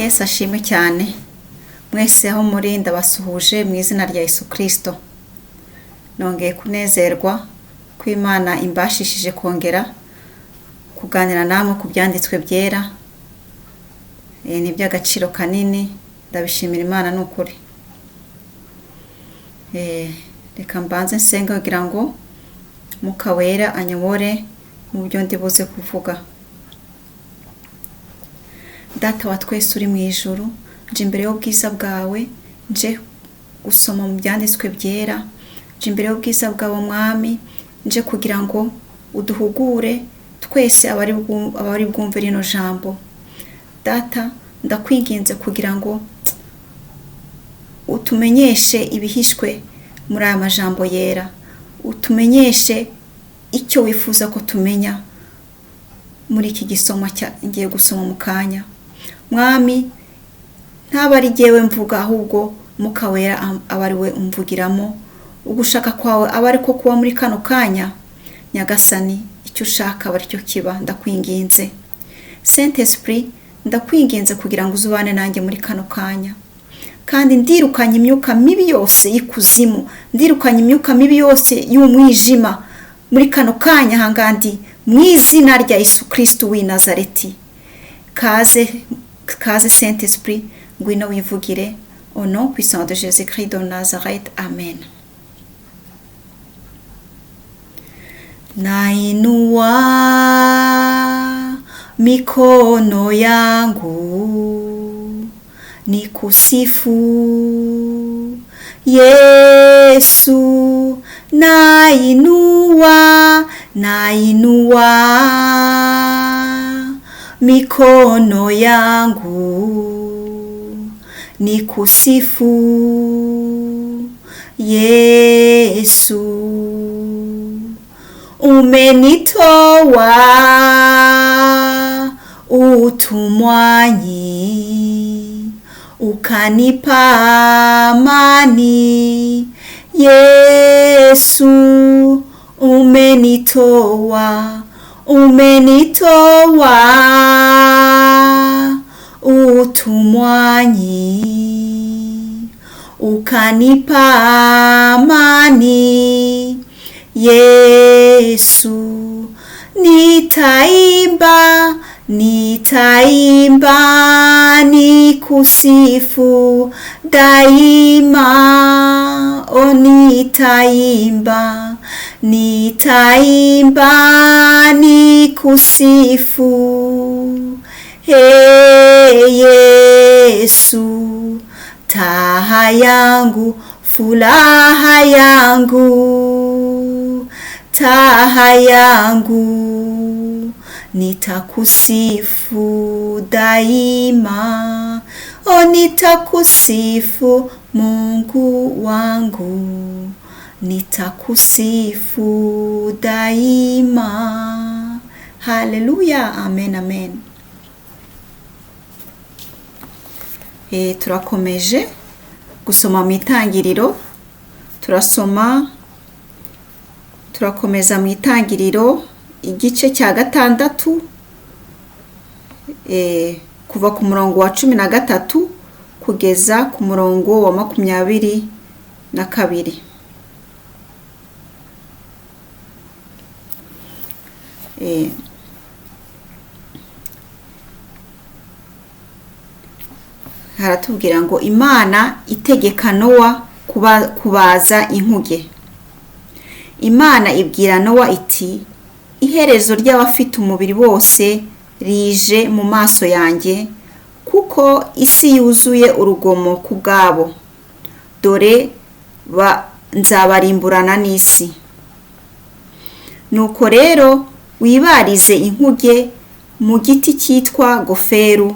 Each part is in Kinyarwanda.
Yesu ashimwe cyane. Mwese aho muri ndabasuhuje mu izina rya Yesu Kristo. Nongeye kunezerwa ko Imana imbashishije kongera kuganira namwe ku byanditswe byera. Ni iby'agaciro kanini, ndabishimira Imana ni ukuri. Reka mbanze nsenga kugira ngo Mwuka Wera anyobore mu byo ndi buze kuvuga. Data wa twese uri mu ijuru, nje imbere y'ubwiza bwawe, nje gusoma mu byanditswe byera, nje imbere y'ubwiza bwawe Mwami, nje kugira ngo uduhugure twese abari bwumve rino jambo. Data, ndakwinginze kugira ngo utumenyeshe ibihishwe muri aya majambo yera, utumenyeshe icyo wifuza ko tumenya muri iki gisoma ngiye gusoma mu kanya. Mwami, ntaba ari jyewe mvuga, ahubwo Mwuka Wera aba ari we umvugiramo. Ugushaka kwawe aba ari ko kuba muri kano kanya. Nyagasani, icyo ushaka aba aricyo kiba, ndakwinginze. Saint Esprit, ndakwinginze kugira ngo uzubane nanjye muri kano kanya. Kandi ndirukanye imyuka mibi yose y'ikuzimu, ndirukanye imyuka mibi yose y'umwijima muri kano kanya hangandi, mu izina rya Yesu Kristo w'i Nazareti. Kaze, kaze Saint Esprit, ngwino wivugire, au nom puissant de Jésus-Christ de Nazareth. Amen. Nainua mikono yangu nikusifu Yesu, nainua, nainua mikono yangu nikusifu Yesu. Umenitoa utumwani, ukanipa amani. Yesu, umenitoa, umenitoa utumwani, ukanipa amani. Yesu, nitaimba, nitaimba nikusifu daima. O, nitaimba, nitaimba nikusifu. Hey, Yesu, taa yangu, furaha yangu, taa yangu, nitakusifu daima. O, nitakusifu Mungu wangu, nitakusifu daima. Haleluya, amen, amen. Turakomeje gusoma mu itangiriro, turasoma, turakomeza mu itangiriro igice cya 6, kuva ku murongo wa 13 kugeza ku murongo wa 22. Haratubwira ngo Imana itegeka Nowa kubaza inkuge. Imana ibwira Nowa iti, iherezo ry'abafite umubiri bose rije mu maso yanjye, kuko isi yuzuye urugomo ku bwabo. Dore nzabarimburana n'isi. Nuko rero wibarize inkuge mu giti cyitwa goferu,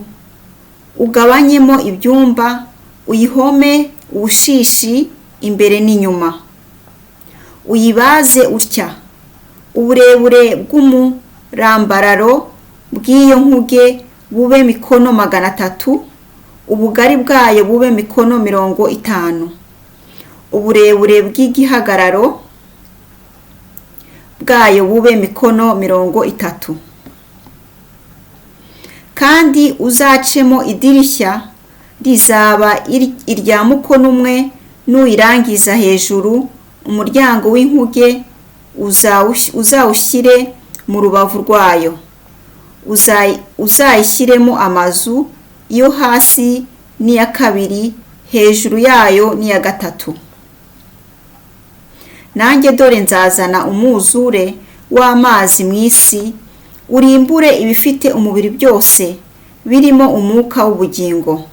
ugabanyemo ibyumba, uyihome ubushishi imbere n'inyuma. Uyibaze utya: uburebure bw'umurambararo bw'iyo nkuge bube mikono 300, ubugari bwayo bube mikono 50, uburebure bw'igihagararo bwayo bube mikono 30. Kandi uzacemo idirishya rizaba irya mukono umwe, nuyirangiza hejuru umuryango w'inkuge uzawushyire mu rubavu rwayo. Uzayishyiremo amazu, iyo hasi n'iya kabiri, hejuru yayo n'iya gatatu. Nanjye dore nzazana umwuzure w'amazi mu isi, urimbure ibifite umubiri byose birimo umwuka w'ubugingo,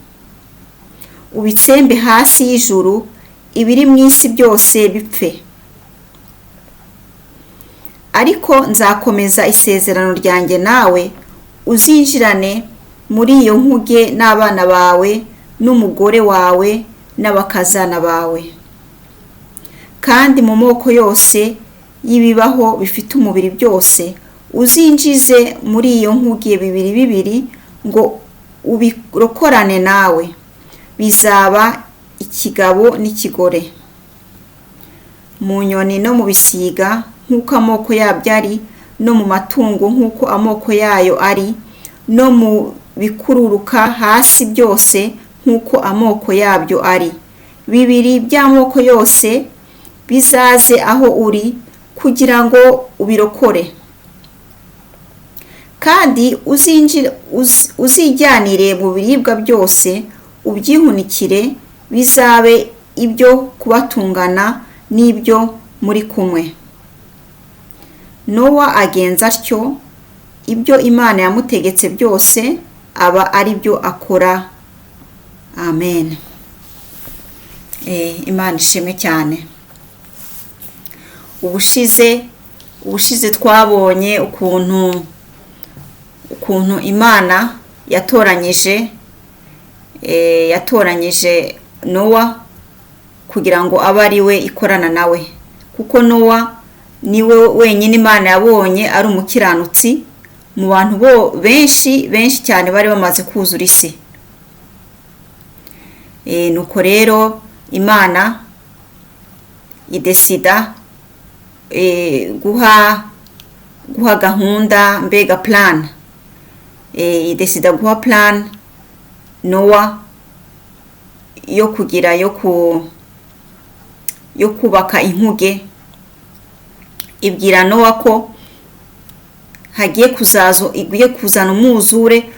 ubitsembe hasi y'ijuru, ibiri mu isi byose bipfe. Ariko nzakomeza isezerano ryanjye nawe, uzinjirane muri iyo nkuge n'abana bawe n'umugore wawe n'abakazana bawe. Kandi mu moko yose y'ibibaho bifite umubiri byose uzinjize muri iyo nkuge bibiri bibiri, ngo ubirokorane nawe, bizaba ikigabo n'ikigore. Mu nyoni no mu bisiga nk'uko amoko yabyo ari, no mu matungo nk'uko amoko yayo ari, no mu bikururuka hasi byose nk'uko amoko yabyo ari, bibiri by'amoko yose bizaze aho uri, kugira ngo ubirokore. Kandi uzijyanire mu biribwa byose ubyihunikire, bizabe ibyo kubatungana n'ibyo muri kumwe. Nowa agenza atyo, ibyo Imana yamutegetse byose aba ari byo akora. Amen. Imana ishimwe cyane. Ubushize twabonye ukuntu Imana yatoranyije Nowa kugira ngo abe ari we ikorana nawe, kuko Nowa niwe wenyine Imana yabonye ari umukiranutsi mu bantu bo benshi benshi cyane bari bamaze kuzura isi. Nuko rero Imana idesida guha gahunda, mbega plan, idesida guha plan Nowa yo kugira yo kubaka inkuge. Ibwira Nowa ko hagiye kuzazo iguye kuzana umwuzure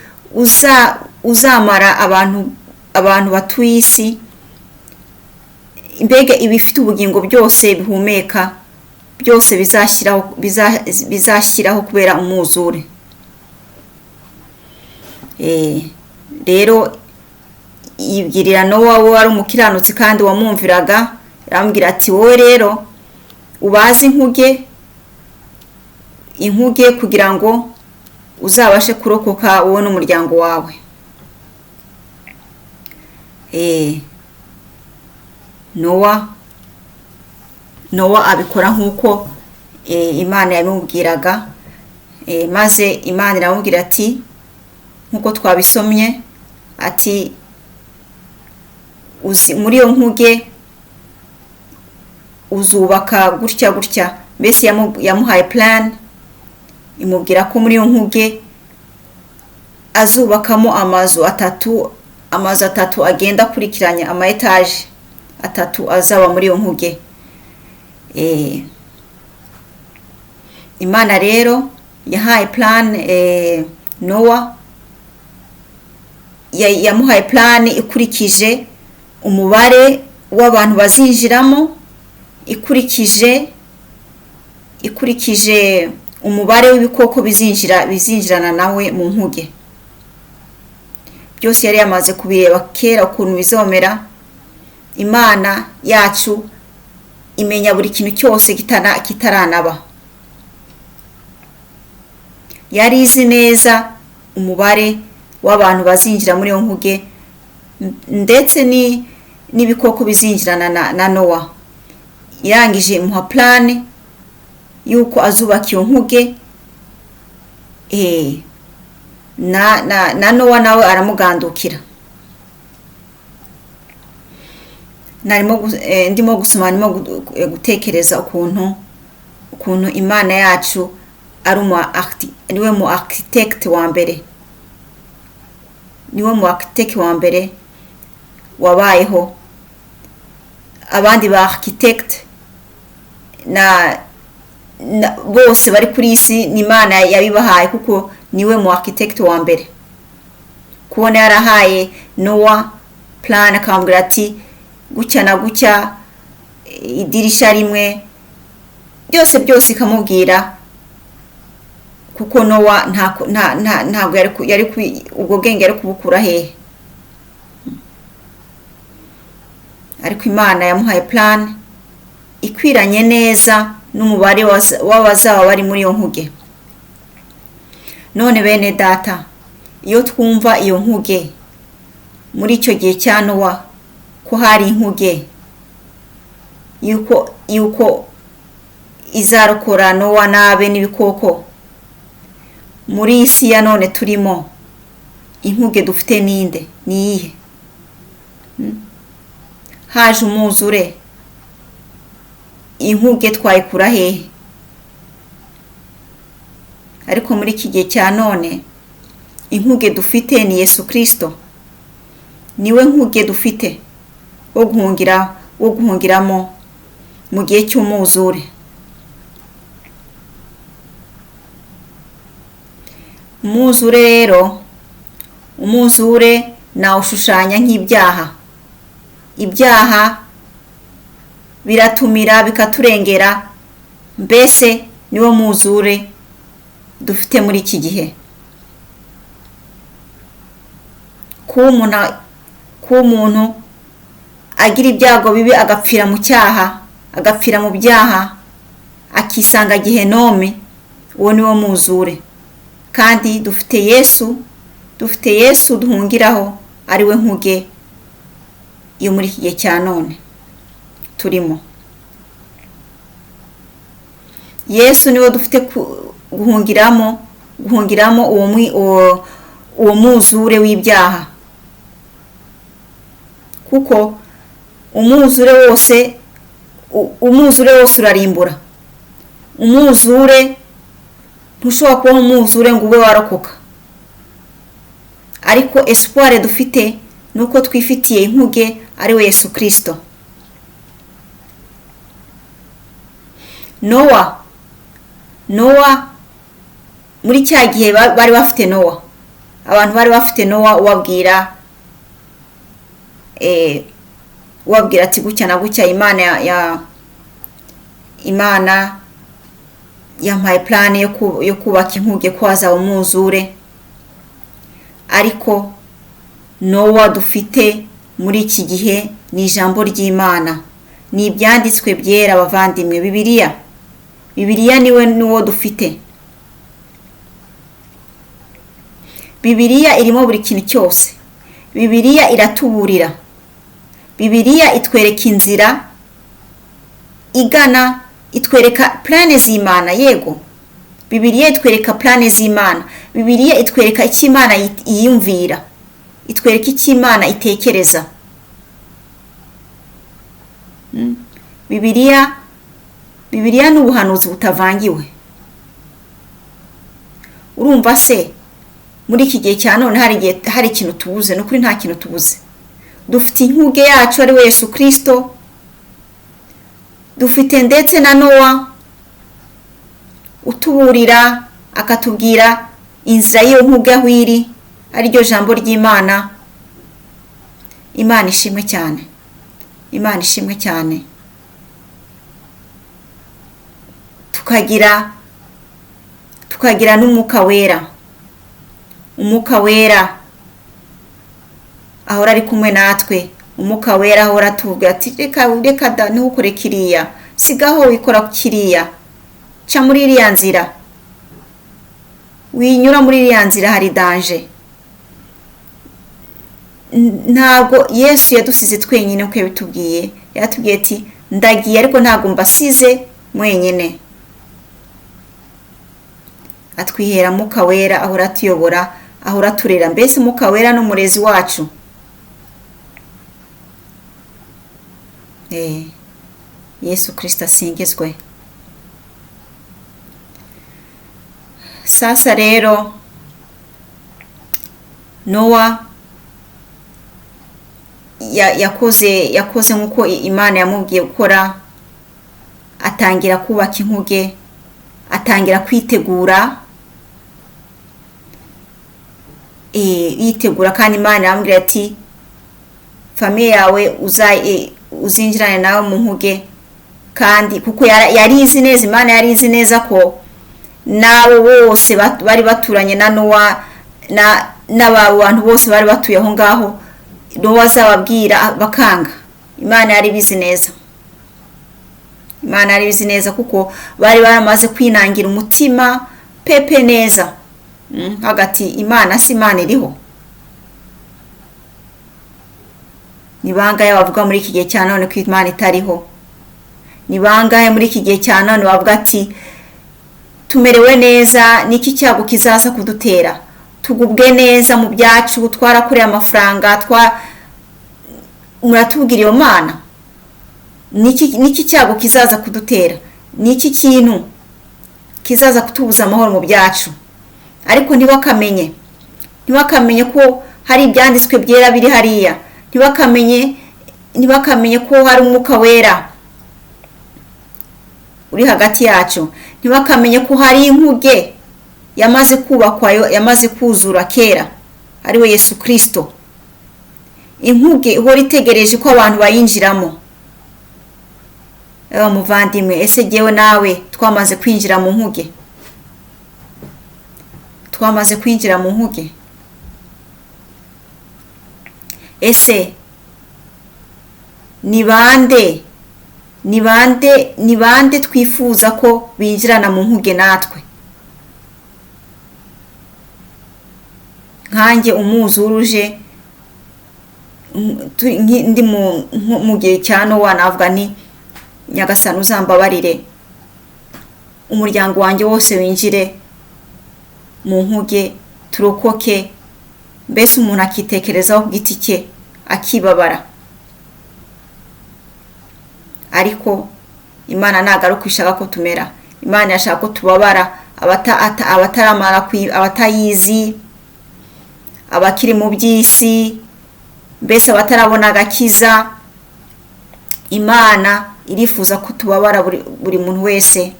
uzamara abantu batuye isi, mbega ibifite ubugingo byose bihumeka byose bizashyiraho kubera umwuzure. Rero yibwirira Nowa, we wari umukiranutsi kandi wamwumviraga, arambwira ati wowe rero ubaze inkuge kugira ngo uzabashe kurokoka wowe n'umuryango wawe. Nowa abikora nk'uko Imana yabimubwiraga, maze Imana iramubwira ati nk'uko twabisomye, ati muri iyo nkuge uzubaka gutya gutya. Mbese yamuhaye plan, imubwira ko muri iyo nkuge azubakamo amazu atatu, amazu atatu agenda akurikiranya, ama etaje atatu azaba muri iyo nkuge. Imana rero yahaye plan Nowa, yamuhaye plan ikurikije umubare w'abantu bazinjiramo, ikurikije umubare w'ibikoko bizinjirana nawe mu nkuge. Byose yari yamaze kubireba kera ukuntu bizomera. Imana yacu imenya buri kintu cyose kitaranaba. Yari izi neza umubare w'abantu bazinjira muri iyo nkuge, ndetse n'ibikoko bizinjirana na Nowa. Irangije imuha plan yuko azubaka iyo nkuge, na Nowa nawe aramugandukira. Ndimo gusoma, ndimo gutekereza ukuntu Imana yacu ari niwe mu architect wa mbere. Niwe mu architect wa mbere wabayeho. Abandi ba architect na bose bari kuri isi ni Imana yabibahaye, kuko niwe mu architect wa mbere. Kubona yarahaye Noah plan, akamubwira ati gutya na gutya, idirisha rimwe, byose byose ikamubwira, kuko Noah ntabwo yari ubwo bwenge yari kubukura hehe? Ariko Imana yamuhaye plan ikwiranye neza n'umubare w'abazaba bari muri iyo nkuge. None bene data, iyo twumva iyo nkuge muri icyo gihe cya Nowa, ko hari inkuge yuko izarokora Nowa n'abe n'ibikoko, muri iyi si ya none turimo, inkuge dufite ninde? Ni iyihe? Haje umwuzure, inkuge twayikura hehe? Ariko muri iki gihe cya none, inkuge dufite ni Yesu Kristo. Niwe nkuge dufite wo guhungiramo mu gihe cy'umwuzure. Umwuzure rero, umwuzure nawushushanya nk'ibyaha. Ibyaha biratumira bikaturengera, mbese niwo mwuzure dufite muri iki gihe. Kuba umuntu agira ibyago bibi, agapfira mu cyaha, agapfira mu byaha, akisanga gihenome, uwo niwo mwuzure. Kandi dufite Yesu, dufite Yesu duhungiraho, ari we nkuge yo muri iki gihe cya none turimo. Yesu niwe dufite guhungiramo uwo mwuzure w'ibyaha, kuko umwuzure wose urarimbura. Umwuzure ntushobora kuba umwuzure ngo ube warokoka. Ariko espoir dufite nuko twifitiye inkuge ari we Yesu Kristo. Nowa muri cya gihe bari bafite Nowa, abantu bari bafite Nowa ubabwira ati gutya na gutya, Imana yampaye plan yo kubaka inkuge ko hazaba umwuzure. Ariko Nowa dufite muri iki gihe ni ijambo ry'Imana, ni ibyanditswe byera bavandimwe, Bibiliya. Bibiliya niwe nuwo dufite. Bibiliya irimo buri kintu cyose. Bibiliya iratuburira. Bibiliya itwereka inzira igana, itwereka plane z'Imana. Yego, Bibiliya itwereka plane z'Imana. Bibiliya itwereka icyo Imana yiyumvira, itwereka icyo Imana itekereza. Bibiliya ni ubuhanuzi butavangiwe. Urumva se muri iki gihe cya none hari ikintu tubuze? Ni ukuri nta kintu tubuze. Dufite inkuge yacu ari we Yesu Kristo, dufite ndetse na Nowa utuburira akatubwira inzira y'iyo nkuge aho iri, ariryo jambo ry'Imana. Imana ishimwe cyane, Imana ishimwe cyane. Tukagira n'umwuka wera. Umwuka wera ahora ari kumwe natwe. Umwuka wera ahora atubwira ati reka da, ntukore kiriya, sigaho wikora kiriya, ca muri iriya nzira, winyura muri iriya nzira hari danger. Ntabwo Yesu yadusize twenyine uko yabitubwiye. Yatubwiye ati ndagiye ariko ntabwo mbasize mwenyine. Atwihera Mwuka wera ahora atuyobora, ahora aturera. Mbese Mwuka wera n'umurezi wacu. Yesu Kristo asingizwe. Sasa rero Nowa Yakoze nk'uko Imana yamubwiye gukora, atangira kubaka inkuge, atangira kwitegura, yitegura. Kandi Imana yamubwira ati famille yawe uzinjirane nawe mu nkuge. Kandi kuko yari izi neza, Imana yari izi neza ko n'abo bose bari baturanye na Nowa n'aba bantu bose bari batuye aho ngaho, Nowa azababwira bakanga. Imana yari ibizi neza, Imana yari ibizi neza, kuko bari baramaze kwinangira umutima pepe neza. Hagati Imana si Imana iriho. Ni bangahe bavuga muri iki gihe cya none ko Imana itariho? Ni bangahe muri iki gihe cya none bavuga ati tumerewe neza, niki cyago kizaza kudutera, tugubwe neza mu byacu, twarakoreye amafaranga, muratubwira iyo Mana? Niki cyago kizaza kudutera? Niki kintu kizaza kutubuza amahoro mu byacu? Ariko ntibakamenye ko hari ibyanditswe byera biri hariya, ntibakamenye ko hari umwuka wera uri hagati yacu, ntibakamenye ko hari inkuge yamaze kubakwa, yamaze kuzura kera, ariwe Yesu Kristo. Inkuge ihora itegereje ko abantu bayinjiramo. Ewa muvandimwe, ese jyewe nawe twamaze kwinjira mu nkuge? Twamaze kwinjira mu nkuge? Ese ni bande, ni bande, ni bande twifuza ko binjirana mu nkuge natwe? Nkanjye umwuzure uje, ndi mu gihe cya Nowa, navuga nti Nyagasani uzambabarire, umuryango wanjye wose winjire mu nkuge, turokoke. Mbese umuntu akitekerezaho ku giti cye akibabara. Ariko Imana ntabwo ari uko ishaka ko tumera. Imana irashaka ko tubabara, abataramara abatayizi, abakiri mu by'isi, mbese abatarabona agakiza. Imana irifuza ko tubabara buri muntu wese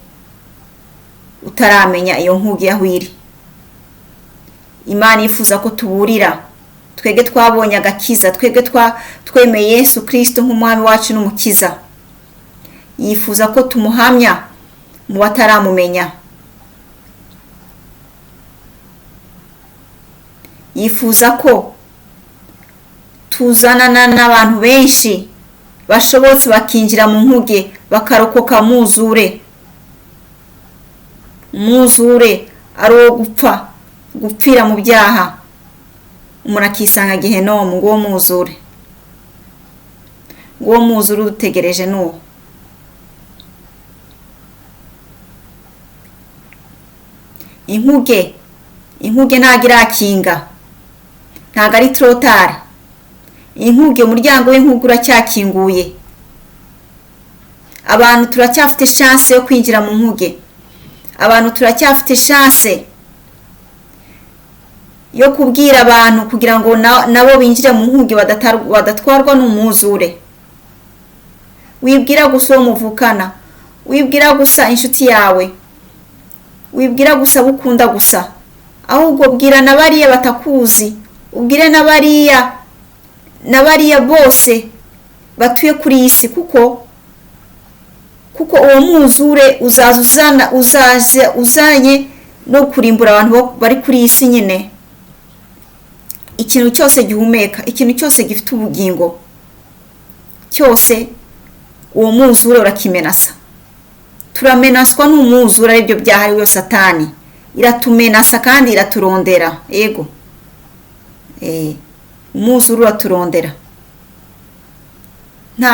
utaramenya iyo nkuge aho iri. Imana yifuza ko tuburira twebwe twabonye agakiza, twebwe twemeye Yesu Kristo nk'umwami wacu n'umukiza. Yifuza ko tumuhamya mu bataramumenya. Yifuza ko tuzanana n'abantu benshi bashobotse bakinjira mu nkuge, bakarokoka muzure. Muzure ari uwo gupfa, gupfira mu byaha, umuntu akisanga gehenomu. Nguwo muzure, nguwo muzure udutegereje n'uwo. Inkuge, inkuge ntabwo irakinga, ntabwo ari trotari. Inkuge, umuryango w'inkuge uracyakinguye. Abantu turacyafite chance yo kwinjira mu nkuge. Abantu turacyafite chance yo kubwira abantu kugira ngo nabo binjire mu nkuge, badatwarwa n'umwuzure. Wibwira gusa uwo muvukana, wibwira gusa inshuti yawe, wibwira gusa abo ukunda gusa, ahubwo bwira na bariya batakuzi, ubwire na bariya, na bariya bose batuye kuri iyi si, kuko uwo mwuzure uzaza uzanye no kurimbura abantu bari kuri iyi si nyine. Ikintu cyose gihumeka, ikintu cyose gifite ubugingo cyose, uwo mwuzure urakimenasa. Turamenaswa n'umwuzure, aribyo byahariwe Satani. Iratumenasa kandi iraturondera. Yego, umwuzure uraturondera. Nta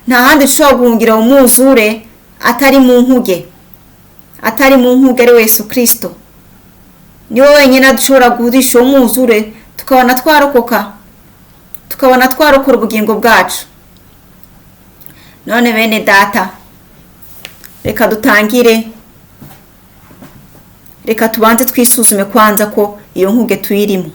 handi dushobora guhungira umwuzure atari mu nkuge, atari mu nkuge ari Yesu Kristo. Niwe wenyine dushobora guhisha uwo mwuzure, tukabona twarokoka, tukabona twarokora ubugingo bwacu. None bene data, reka dutangire, reka tubanze twisuzume kwanza ko iyo nkuge tuyirimo.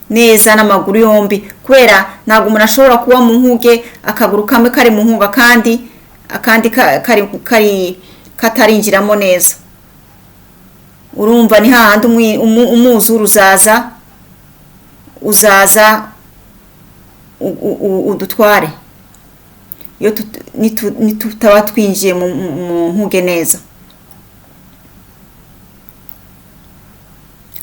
neza n'amaguru yombi, kubera ntabwo umuntu ashobora kuba mu nkuge akaguru kamwe kari mu nkuga kandi akandi kari katarinjiramo neza. Urumva ni hahandi umwuzure uzaza udutware iyo nitutaba twinjiye mu nkuge neza.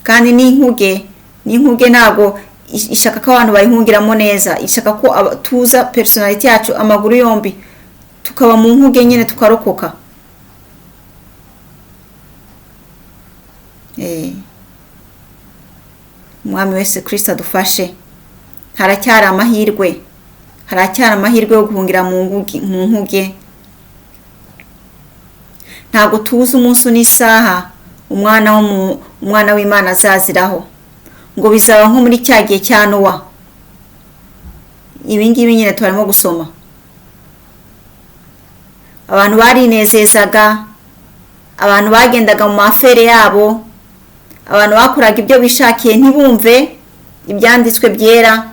Kandi n'inkuge ntabwo ishaka ko abantu bayihungiramo neza, ishaka ko tuza personality yacu amaguru yombi tukaba mu nkuge nyine tukarokoka. Umwami wese Kristo adufashe. Haracyari amahirwe, haracyari amahirwe yo guhungira mu nkuge. Ntabwo tuzi umunsi n'isaha umwana w'Imana azaziraho, ngo bizaba nko muri cya gihe cya Nowa. Ibi ngibi nyine turimo gusoma, abantu barinezezaga, abantu bagendaga mu mafere yabo, abantu bakoraga ibyo bishakiye ntibumve ibyanditswe byera,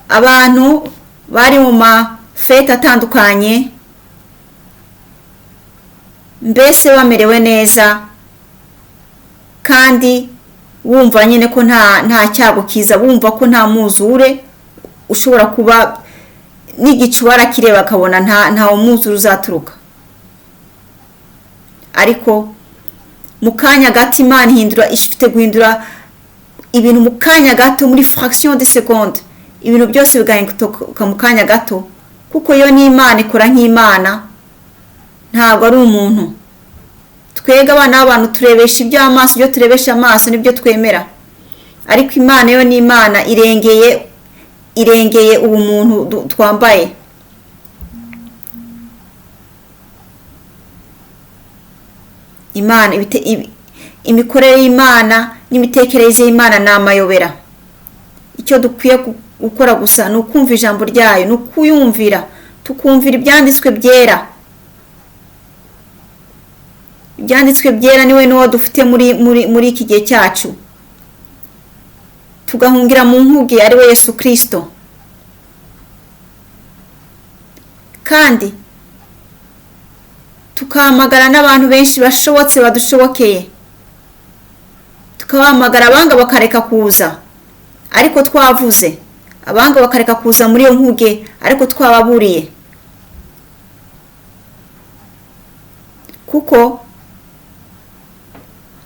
abantu bari mu mafete atandukanye, mbese bamerewe neza kandi wumva nyine ko nta cyago kiza, wumva ko nta muzure ushobora kuba, n'igicu barakireba akabona nta umwuzure uzaturuka. Ariko mu kanya gato Imana ihindura, ifite guhindura ibintu mu kanya gato, muri fraction de seconde ibintu byose bigahinduka mu kanya gato, kuko yo ni Imana ikora nk'Imana, ntabwo ari umuntu. Twega abana b'abantu turebesha ibyo amaso, ibyo turebesha amaso nibyo twemera, ariko Imana yo ni Imana irengeye ubumuntu twambaye. Imana imikorere y'Imana n'imitekerereze y'Imana ni amayobera. Icyo dukwiye gukora gusa ni ukumva ijambo ryayo, ni ukuyumvira, tukumvira ibyanditswe byera. Ibyanditswe byera niwe n'uwo dufite muri iki gihe cyacu, tugahungira mu nkuge ari we Yesu Kristo. Kandi tukahamagara n'abantu benshi bashobotse badushobokeye, tukabahamagara abanga bakareka kuza, ariko twavuze, abanga bakareka kuza muri iyo nkuge, ariko twababuriye. Kuko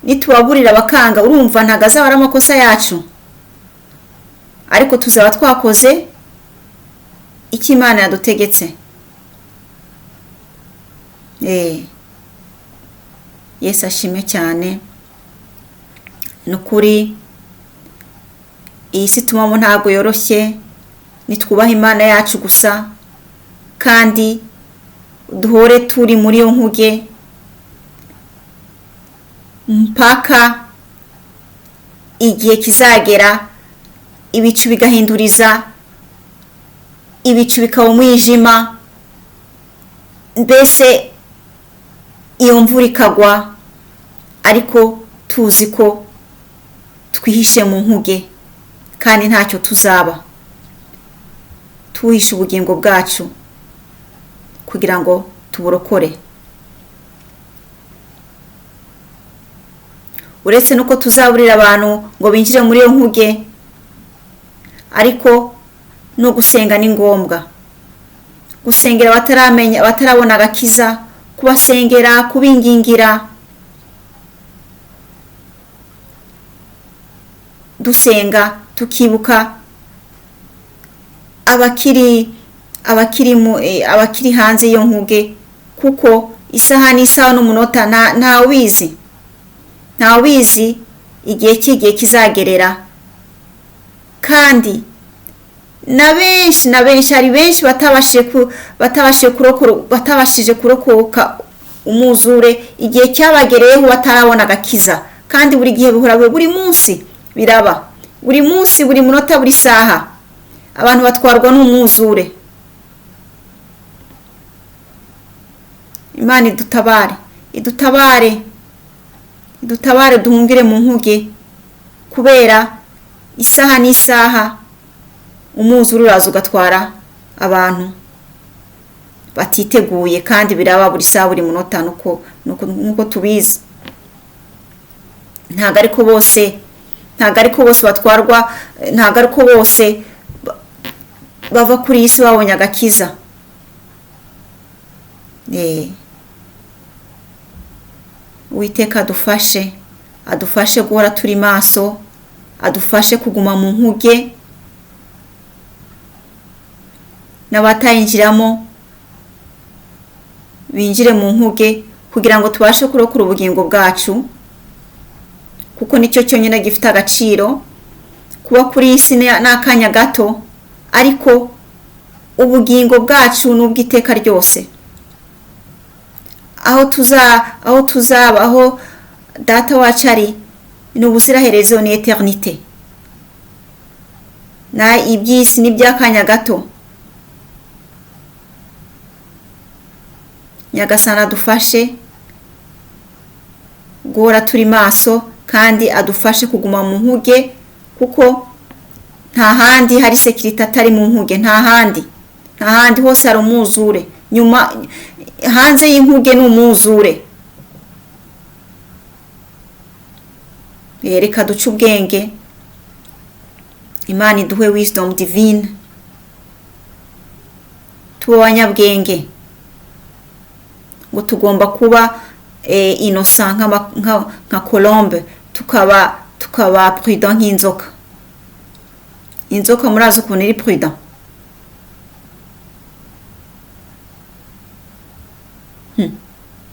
nitubaburira bakanga, urumva ntago azaba ari amakosa yacu, ariko tuzaba twakoze icyo Imana yadutegetse. Yesu ashimwe cyane. Nukuri iyi si tubamo ntabwo yoroshye, nitwubaha Imana yacu gusa kandi duhore turi muri iyo nkuge mpaka igihe kizagera ibicu bigahinduriza, ibicu bikaba umwijima, mbese iyo mvura ikagwa, ariko tuzi ko twihishe mu nkuge kandi ntacyo tuzaba. Tuhishe ubugingo bwacu kugira ngo tuburokore. Uretse nuko tuzaburira abantu ngo binjire muri iyo nkuge, ariko no gusenga ni ngombwa. Gusengera bataramenya, batarabona agakiza, kubasengera, kubingingira, dusenga tukibuka abakiri hanze y'iyo nkuge, kuko isaha n'isaha n'umunota ntawizi igihe cy'igihe kizagerera. Kandi na benshi hari benshi batabashije kurokoka umuzure igihe cyabagereyeho batarabona agakiza. Kandi buri gihe bihora, buri munsi biraba, buri munsi, buri munota, buri saha abantu batwarwa n'umwuzure. Imana idutabare, idutabare, idutabare, duhungire mu nkuge. Kubera isaha n'isaha umwuzure uraza ugatwara abantu batiteguye, kandi biraba buri saha, buri munota, nuko tubizi. Ntabwo ariko bose, ntabwo ariko bose batwarwa, ntabwo ariko bose bava kuri iyi si babonye agakiza. Uwiteka adufashe, adufashe guhora turi maso, adufashe kuguma mu nkuge, n'abatayinjiramo binjire mu nkuge, kugira ngo tubashe kurokora ubugingo bwacu, kuko nicyo cyonyine gifite agaciro. Kuba kuri iyi si ni akanya gato, ariko ubugingo bwacu ni ubw'iteka ryose. Aho tuzaba, aho data wacu ari, ni ubuziraherezo, ni eternite. Na iby'isi ni iby'akanya gato. Nyagasani adufashe guhora turi maso, kandi adufashe kuguma mu nkuge, kuko nta handi hari sekirite atari mu nkuge. Nta handi, nta handi, hose hari umwuzure. Nyuma hanze y'inkuge ni umwuzure. Reka duce ubwenge, Imana iduhe wisdom divine, tube abanyabwenge. Ngo tugomba kuba innocent nka colombe, tukaba prudent nk'inzoka. Inzoka murazi ukuntu iri prudent.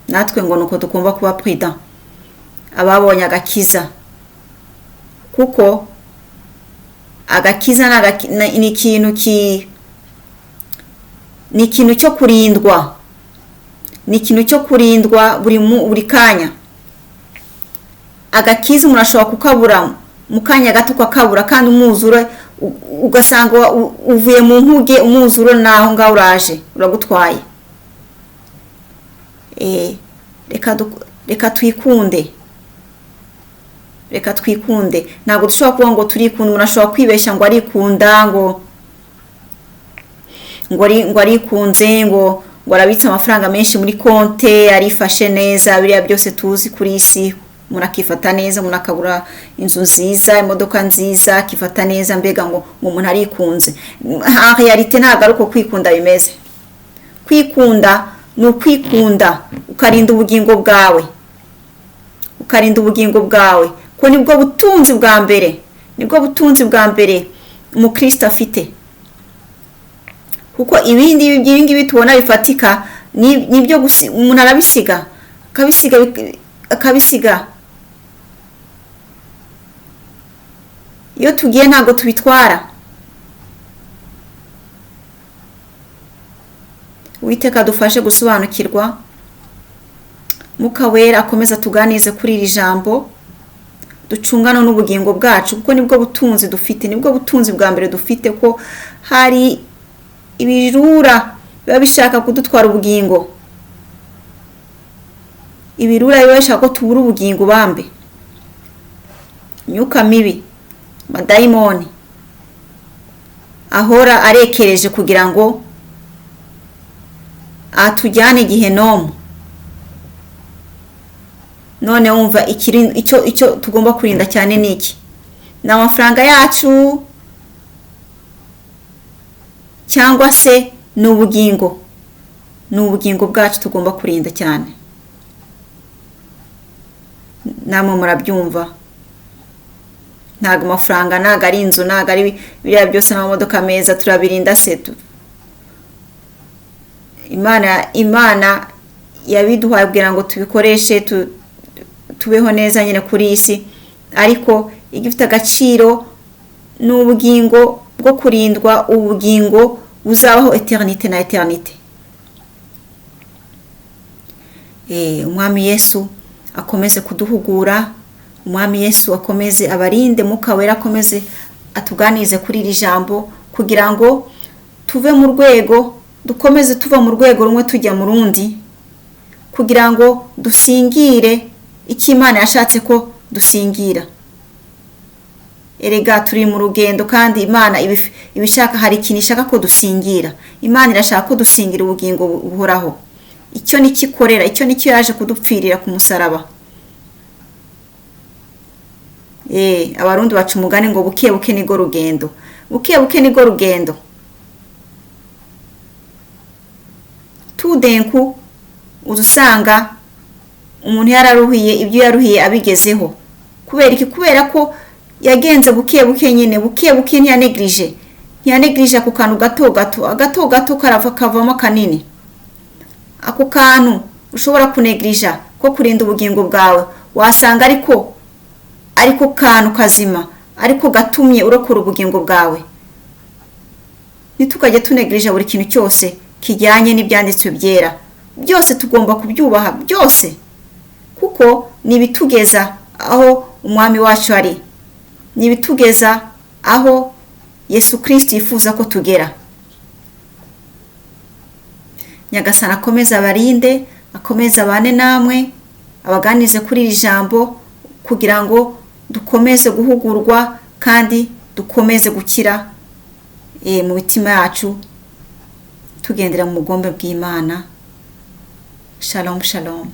Natwe ngo nuko tugomba kuba prudent, ababonye agakiza, kuko agakiza ni ikintu ni ikintu cyo kurindwa, ni ikintu cyo kurindwa buri kanya. Agakiza umuntu ashobora kukabura mu kanya gato, ukakabura, kandi umwuzure ugasanga uvuye mu nkuge, umwuzure naho ngaho uraje uragutwaye. Reka twikunde, reka twikunde. Ntabwo dushobora kuvuga ngo turikunda. Umuntu ashobora kwibeshya ngo arikunda, ngo arikunze, ngo arabitse amafaranga menshi muri konte, arifashe neza, biriya byose tuzi kuri isi. Umuntu akifata neza, umuntu akabura inzu nziza, imodoka nziza, akifata neza, mbega ngo umuntu arikunze. En réalité ntabwo ari uko kwikunda bimeze. Kwikunda ni ukwikunda ukarinda ubugingo bwawe, ukarinda ubugingo bwawe, ko nibwo butunzi bwa mbere, nibwo butunzi bwa mbere umukristo afite. Kuko ibindi ngibi tubona bifatika nibyo umuntu arabisiga, akabisiga, akabisiga. Iyo tugiye ntabwo tubitwara. Uwiteka adufashe gusobanukirwa. Mwuka Wera akomeza tuganize kuri iri jambo, ducungane n'ubugingo bwacu, kuko nibwo butunzi dufite, nibwo butunzi bwa mbere dufite. Ko hari ibirura biba bishaka kudutwara ubugingo, ibirura biba bishaka ko tubura ubugingo bambe, imyuka mibi, amadayimoni ahora arekereje kugira ngo atujyane gehinomu. None wumva icyo tugomba kurinda cyane ni iki? Ni amafaranga yacu, cyangwa se ni ubugingo? Ni ubugingo bwacu tugomba kurinda cyane. Namwe murabyumva, ntabwo amafaranga, ntabwo ari inzu, ntabwo ari biriya byose n'amamodoka meza, turabirinda se? Imana yabiduhaye kugira ngo tubikoreshe, tubeho neza nyine kuri iyi si, ariko igifite agaciro ni ubugingo bwo kurindwa, ubugingo buzabaho eternite na eternite. Umwami Yesu akomeze kuduhugura, Umwami Yesu akomeze abarinde, Mwuka Wera akomeze atuganirize kuri iri jambo, kugira ngo tuve mu rwego, dukomeze tuva mu rwego rumwe tujya mu rundi, kugira ngo dusingire icyo Imana yashatse ko dusingira. Erega turi mu rugendo, kandi Imana ibishaka, hari ikintu ishaka ko dusingira. Imana irashaka ko dusingira ubugingo buhoraho. Icyo nicyo ikorera, icyo nicyo yaje kudupfirira ku musaraba. Abarundi baca umugani ngo buke buke nirwo rugendo, buke buke nirwo rugendo. Tudenku uza usanga umuntu yararuhiye, ibyo yaruhiye abigezeho. Kubera iki? Kubera ko yagenze buke buke nyine, buke buke, ntiyanegirije, ntiyanegirije ako kantu gato gato, agato gato karava kavamo kanini. Ako kantu ushobora kunegirija ko kurinda ubugingo bwawe, wasanga ariko kantu kazima, ariko gatumye urokora ubugingo bwawe. Ntitukajye tunegirija buri kintu cyose kijyanye n'ibyanditswe byera. Byose tugomba kubyubaha byose, kuko ni ibitugeza aho umwami wacu ari, ni ibitugeza aho Yesu Kristo yifuza ko tugera. Nyagasani akomeze abarinde, akomeze abane namwe, abaganirize kuri iri jambo, kugira ngo dukomeze guhugurwa kandi dukomeze gukira mu mitima yacu, tugendera mu bugombe bw'Imana. Shalom, shalom.